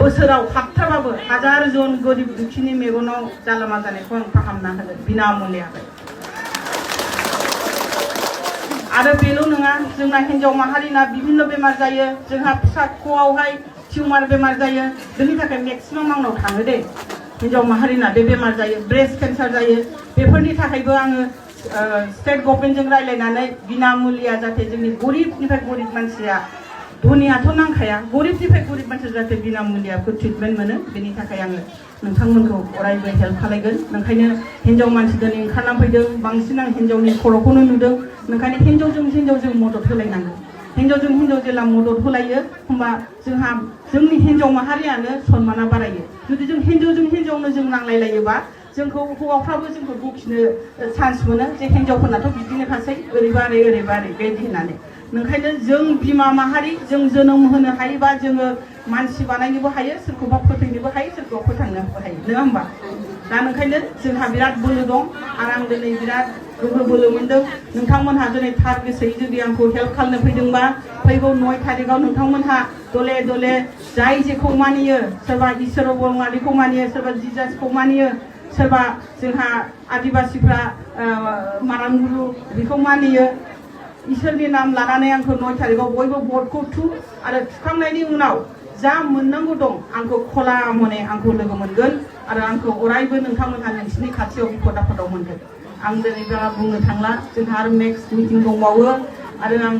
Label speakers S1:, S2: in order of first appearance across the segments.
S1: बोसोराव हाबथारबाबो हाजार जन गोरिब दुखिनि मेगनाव जालामा जानायखौ आं फाहामना होगोन बिना मुलियाखै। आरो बेल' नङा, जोंना हिन्जाव माहारिना बिभिन्न बेमार जायो, जोंहा फिसाख'आवहाय टिउमार बेमार जायो, बेनि थाखाय मेक्सिमाम आंनाव थाङो दे। हिन्जाव माहारिना बे बेमार जायो, ब्रेस्ट केन्सार जायो, बेफोरनि थाखायबो आङो स्टेट गभर्नमेन्टजों रायज्लायनानै बिना मुलिया जाहाथे जोंनि गरिबनिफ्राय गरिब मानसिया, धनियाथ' नांखाया, गरिबनिफ्राय गरिब मानसिया जाहाथे बिना मुलियाखौ ट्रिटमेन्ट मोनो, बेनि थाखाय आङो नोंथांमोनखौ अरायबो हेल्प खालायगोन। ओंखायनो हिन्जाव मानसि दिनै ओंखारना फैदों, बांसिन आं हिन्जावनि खर'खौनो नुदों। ओंखायनो हिन्जावजों मदद होलायनांगौ। हिन्जावजों हिन्जाव जेला मदद होलायो होमबा जोंहा जोंनि हिन्जाव माहारियानो सन्माना बारायो। जुदि जों हिन्जावजों हिन्जावनो जों नांलायलायोबा जोंखौ हौवाफ्राबो जोंखौ बखिनो चान्स मोनो जे हिन्जावफोरनाथ' बिदिनोखासै, ओरैबारै ओरैबारै बेबायदि होननानै। ओंखायनो जों बिमा माहारि जों जोनोम होनो हायोबा जोङो मानसि बानायनोबो हायो, सोरखौबा फोथैनोबो हायो, सोरखौबा फोथांनोबो हायो, नङा होमबा? दा ओंखायनो जोंहा बिराद बोलो दं आरो आं दिनै बिराद गोहो बोलो मोनदों। नोंथांमोनहा दिनै थार गोसोयै जुदि आंखौ हेल्प खालामनो फैदोंबा फैगौ 9 तारिखआव नोंथांमोनहा दले दले जाय जेखौ मानियो, सोरबा इसोर अबंलारिखौ मानियो, सोरबा जिजासखौ मानियो, सोरबा जोंहा आदिबासिफ्रा मारांगुरु बेखौ मानियो, इसोरनि नाम लानानै आंखौ 9 तारिखआव बयबो भटखौ थु आरो थुखांनायनि उनाव जा मोननांगौ दं आंखौ खला मने आंखौ लोगो मोनगोन आरो आंखौ अरायबो नोंथांमोनहा नोंसिनि खाथियाव बिपद आफोदाव मोनगोन। आं दिनै बारा बुंनो थांला, जोंहा आरो नेक्स्ट मिटिं दंबावो आरो आं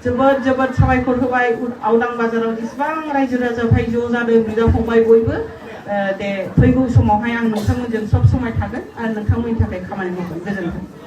S1: जोबोद साबायखर होबाय आवदां बाजाराव जेसेबां रायजो राजाफोर ज' जादों, बिदा फंबाय बयबो दे फैगौ समावहाय आं नोंथांमोनजों सब समाय थागोन आरो नोंथांमोननि थाखाय खामानि मावगोन। गोजोन्थों।